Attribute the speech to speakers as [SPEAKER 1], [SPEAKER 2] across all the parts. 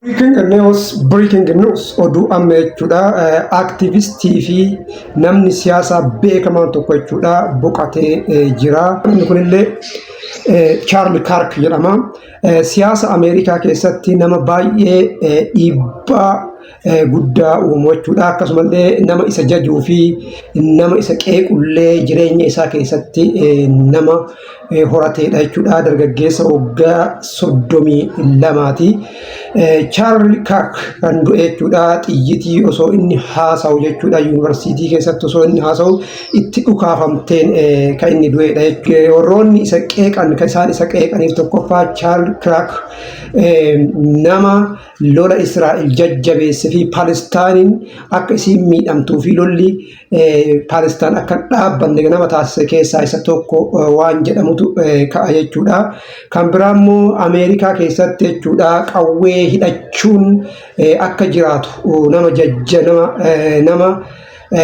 [SPEAKER 1] Breaking news, breaking news, oduu amma jechuudha. Aktivistii fi namni siyaasaa beekamaan tokko jechuudha boqotee jira. Namni kunillee Chaarli Kaark jedhama. Siyaasa Ameerikaa keessatti nama baay'ee dhiibbaa guddaa uumu jechuudha. Akkasumallee nama isa jajuu fi nama isa qeequllee jireenya isaa keessatti nama horateedha jechuudha. Dargaggeessa waggaa 32ti. Chaarli Kaark kan du'e jechuudha. Xiyyitii osoo inni haasa'u jechuudha. Yuunivarsiitii keessatti osoo inni haasa'u itti dhukaafamteen kan inni du'edha jechuudha. Warroonni isa qeeqan kan isaan isa qeeqaniif tokkoffaa, Chaarli Kaark nama lola Israa'el jajjabeesse fi Palestaaniin akka isiin miidhamtuu fi lolli Palestaan akka hin dhaabbanne nama taasise keessaa isa tokko waan jedhamutu ka'a jechuudha. Kan biraa immoo Ameerikaa keessatti jechuudha qawwee hidhachuun akka jiraatu nama jajja nama nama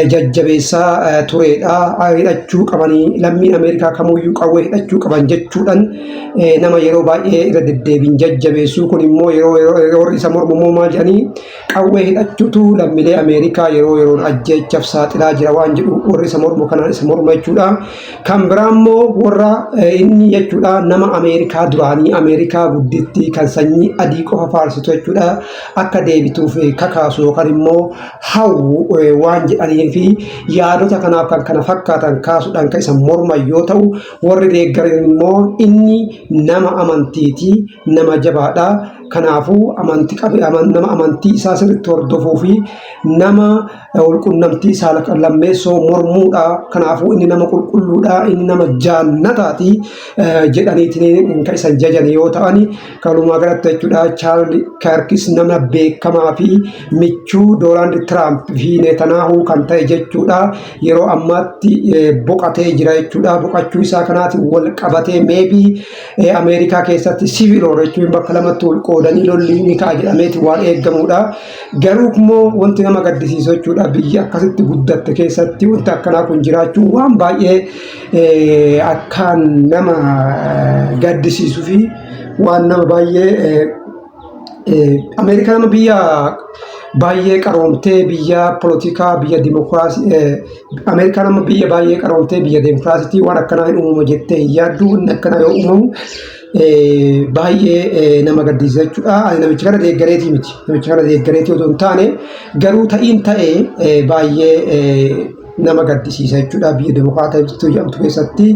[SPEAKER 1] jajjabeessaa turedha. Hidhachuu qabanii, lammiin Ameerikaa kamuyyuu qawwee hidhachuu qaban jechuudhaan nama yeroo baay'ee irra deddeebiin jajjabeessu. Kun immoo yeroo yeroo isa mormu immoo maal jedhanii, qawwee hidhachuutu lammiilee Ameerikaa yeroo yeroon ajjeechaaf saaxilaa jira waan jedhu warri isa mormu kanaan isa morma jechuudha. Kan biraa immoo warra inni jechuudha nama Ameerikaa duraanii, Ameerikaa guddittii kan sanyii adii qofa faarsitu jechuudha akka deebituuf kakaasu yookaan immoo hawwu waan jedhanii fi yaadota kanaaf kan kana fakkaatan kaasuudhaan kan isa morman yoo ta'u, warri deeggaran immoo inni nama amantiiti, nama jabaadha. Kanaafuu amantii qabe, nama amantii isaa sirriitti hordofuu fi nama walqunnamtii saala lammeessoo mormuudha. Kanaafuu inni nama qulqulluudha, inni nama jaannataati jedhaniitiin kan isan jajan yoo ta'an, kalumaa galatti jechuudha Chaarli Karkis nama beekamaa fi michuu Doonaald Tiraamp fi Neetanaahuu kan ta'e jechuudha. Yeroo ammaatti boqatee jira jechuudha. Boqachuu isaa kanaatiin wal qabatee maybe Ameerikaa keessatti civil war jechuun bakka lamatti wal qoodanii lolli ni ka'a jedhameeti waan eegamudha. Garuu immoo wanti nama gaddisiisu jechuudha, biyya akkasitti guddatte keessatti wanti akkanaa kun jiraachuun waan baay'ee akkaan nama gaddisiisuu fi waan nama baay'ee, Ameerikaan nama biyya baay'ee qaroomtee, biyya polotikaa, biyya dimokiraasii, Ameerikaan amma biyya baay'ee qaroomtee, biyya dimokiraasiitii, waan akkanaa hin uumamu jettee hin yaaddu. Inni akkanaa yoo uumamu baay'ee nama gaddisiisa jechuudha. Ani namicha kana deeggareetii miti. Namicha kana deeggareetii otoo hin taane, garuu ta'iin ta'ee baay'ee nama gaddisiisa jechuudha. Biyya dimokiraataa jedhamtu keessatti,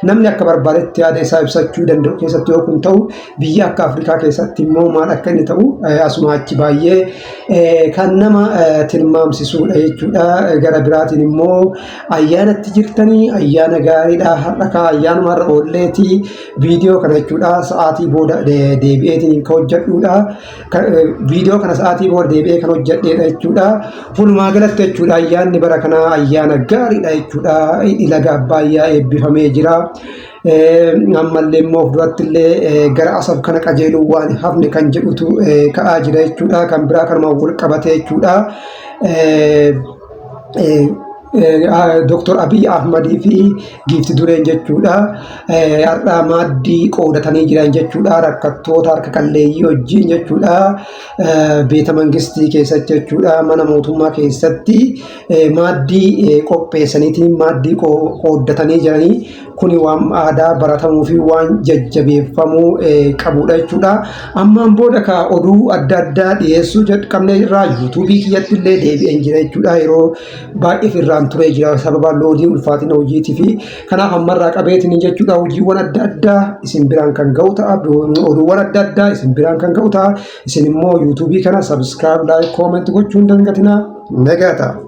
[SPEAKER 1] namni akka barbaadetti yaada isaa ibsachuu danda'u keessatti yoo kun ta'u, biyya akka Afrikaa keessatti immoo maal akka inni ta'u asuma achi baay'ee kan nama tilmaamsisuudha jechuudha. Gara biraatiin immoo ayyaanatti jirtanii, ayyaana gaariidha. Har'a kaa ayyaanuma har'a oolleetii viidiyoo kana jechuudha sa'aatii booda deebi'eetiin kan hojjedhuudha. Viidiyoo kana sa'aatii booda deebi'ee kan hojjedheedha jechuudha. Walumaa galatti jechuudha ayyaanni bara kanaa ayyaana gaariidha jechuudha. Hidhi laga Abbaayyaa eebbifamee jira. Ammallee immoo fuulduratti illee gara Asab kana qajeeluu waan hafne kan jedhutu ka'aa jira jechuudha. Kan biraa kanumaan wal qabatee jechuudha. Dooktor Abiy Ahmadii fi giifti dureen jechuudha. Har'a maaddii qoodatanii jiran jechuudha. Rakkattoota harka qalleeyyii wajjin jechuudha. Beeta mangistii keessatti jechuudha. Mana mootummaa keessatti maaddii qopheessaniitiin maaddii qooddatanii jiranii, kuni waan aadaa baratamuu fi waan jajjabeeffamuu qabudha jechuudha. Ammaan booda ka oduu adda addaa dhiyeessuu jalqabnee irraa yuutuubii kiyyatti illee deebi'een jira jechuudha. Yeroo baay'eef irraan turee jira sababa loodii ulfaatina hojiitii fi kanaaf ammarraa qabeetiin jechuudha hojiiwwan adda addaa isin biraan kan ga'u ta'a. Oduuwwan adda addaa isin biraan kan ga'u ta'a. Isin immoo yuutuubii kana subscribe, like, comment gochuu hin dangatinaa. Nagaa ta'a.